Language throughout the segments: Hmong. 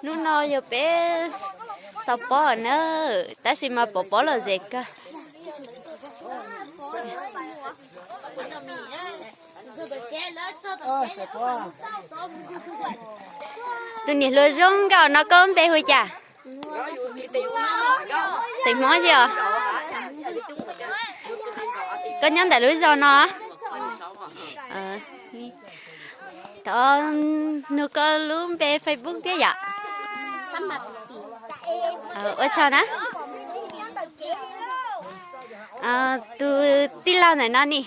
Hnub no yog peb xaus pob na, tab sis mas pov pob lom zem kawg. Tus niam hluas zoo nkauj no koj npe hu cas? Xeem Hmoob xwb os. Koj nyob ntawm lub zos no los? Thov nug koj lub npe Facebook thiab yom. Ua tsaug na. Tus tij laug ntawm no ni,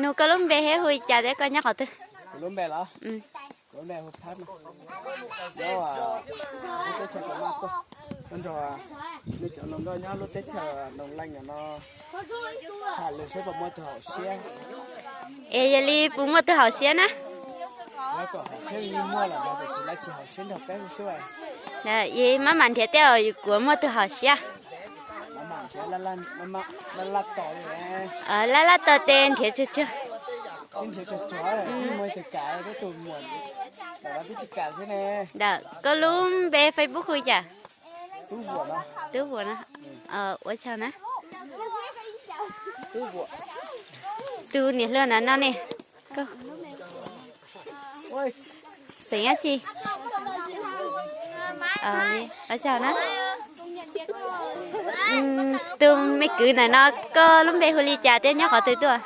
nug koj lub npe thiab hu li cas thiab koj nyob qhov twg? Nrog nej cov hluas nkauj nyob lub teb chaws Noo Leej no tham lus seb puas muaj tus haum siab. Es yog li puas muaj tus haum siab na? Lawv kom haum siab li muaj lawm tiam sis lawv tsis haum siab nrog peb sub. Maj mam nrhiav tej uas kuv muaj tus haum siab. Laj laj tau tes nrhiav tsug tsug. Ntawm koj lub npe Facebook hu li cas? Tub Vuam na. Ua tsaug na. Tus niam hluas ntawm no ne? Xeem dab tsi? Ua tsaug na. Tus me kwv ntawm no koj lub npe hu li cas thiab nyob qhov twg tuaj?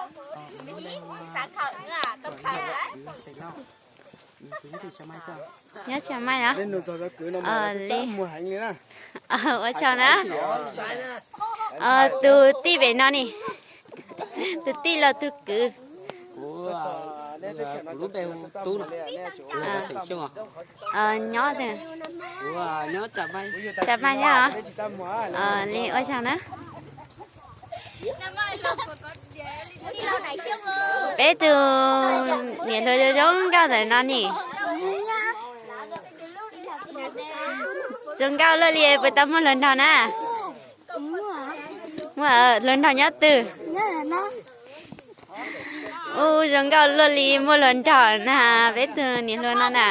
Nyob Tsa Mai os. Li. Ua tsaug na. Tus tij pem no ni? Tus tij los tus kwv? Nyob Tsa Mai thiab os. Li ua tsaug na. Peb tus niam hluas zoo nkauj ntawm no ni? Zoo nkauj luaj li puas tau muaj hluas nraug na? Muaj hluas nraug nyob twg? Ub, zoo nkauj luaj li muaj hluas nraug na, peb tug niam hluas no na.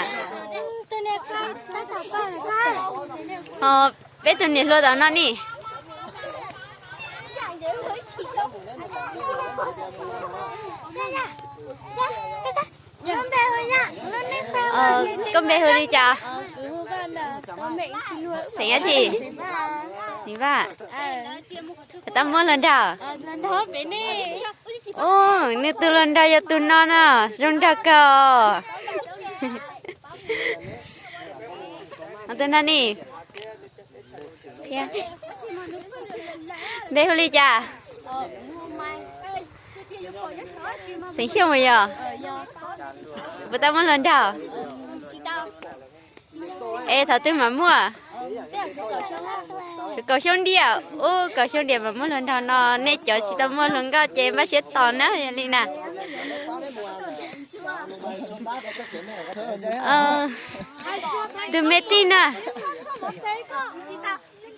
Ho peb tug niam hluas tom no ni? Koj npe hu li cas? Xeem dab tsi? Nis Vaj. Tau muaj hluas nraug? Ub, nws tus hluas nraug yog tus no no, zoo nraug kawg os. Tus no ni? Npe hu li cas? Xeem Xyooj yog? Puas tau muaj hluas nraug? Es thaum twg mam muaj? Kaum xyoo diam. Ub, kaum xyoo diam mam muaj hluas nraug no, nej cov tsis tau muaj hluas nkauj ces npaj siab tos na, yog li na. Tus me tij na,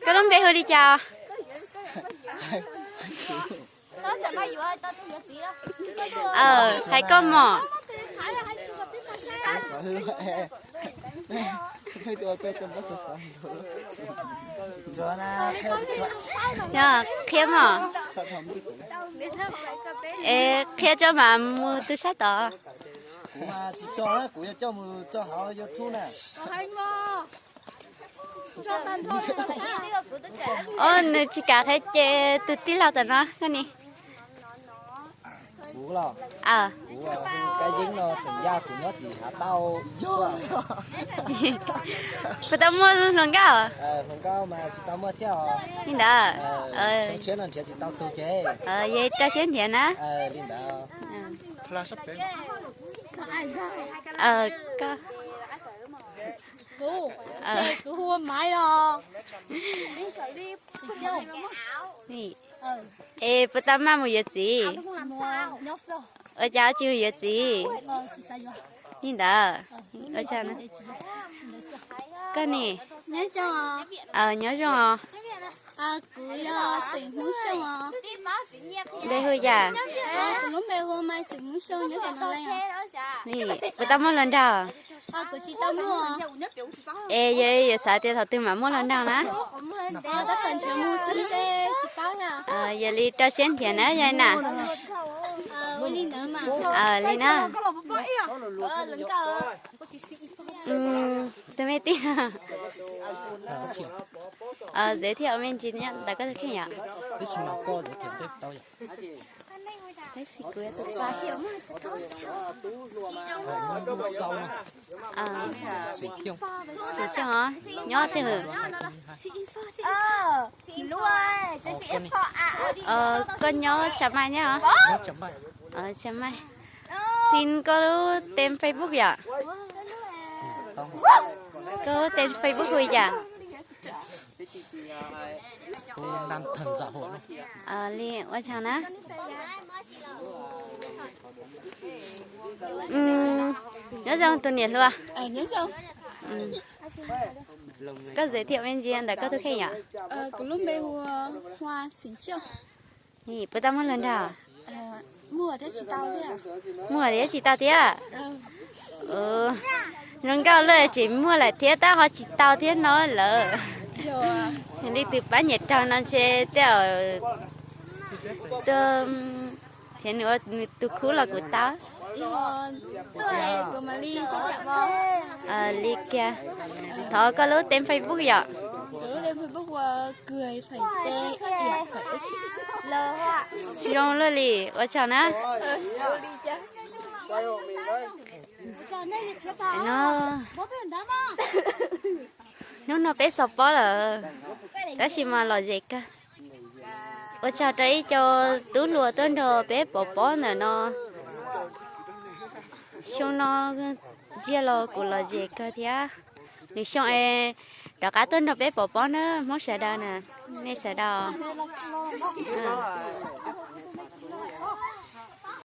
koj lub npe hu li cas? Hais koj mog. Qhia mog. Es qhia tso mam mus tu sab tod. Os, nws tsis kam qhia ces tus tij laug tom no koj ni. Puas tau muaj hluas nkauj? Li ntawd. Yog rau siab nrhiav na. Es puas tau maj mus yuav txiv? Ua cas tsis mus yuav txiv? Li ntawd. Koj ne? Nyob zoo os. Nyob zoo os. Kuv yog xeem Hmoob Xyooj os. Npe hu yam? Kuv lub npe hu Maiv xeem Hmoob Xyooj nyob tom Noo Leej. Puas tau muaj hluas nraug? Kuv tsis tau muaj. Es yog yuav xav tias thaum twg mam muaj hluas nraug na? Tab tom nrhiav mus xwb ces tsis paub na. Yog li rau siab nrhiav na yog na. Li na. Tus me tij, giới thiệu me ntsis ntawm koj tus kheej yom? Xeem Xyooj os, nyob twg? Koj nyob Tsam Maij nyob os? Tsam Maij. Xin koj lub tên Facebook yom? Koj lub tên Facebook hu li cas? Li ua tsaug na. Nyob zoo tus niam hluas. Koj giới thiệu me ntsis ntawm koj tus kheej yom? Kuv lub npe hu Hua Xeem Xyooj. Puas tau muaj hluas nraug? Muaj thiab tsis tau thiab. Zoo nkauj luaj tseem muaj lawm thiab tab ho tsis tau thiab no lawm. Li tus pab niam raug no ntshe tej zaum tuaj thiab nws ua nws tus khub los kuv tau. Li kiag, thov koj lub tên Facebook yom? Zoo luaj li, ua tsaug na. Hnub no peb xaus pob lawm, tab sis mas lom zem kawg. Ua tsaug rau ib co tub hluas tuaj nrog peb pov pob ntawm no. Xyoo no ntsiag los kuv lom zem kawg thiab. Lwm xyoo es rov qab tuaj nrog peb pov pob na Hmoob sawv daws na, nej sawv daws.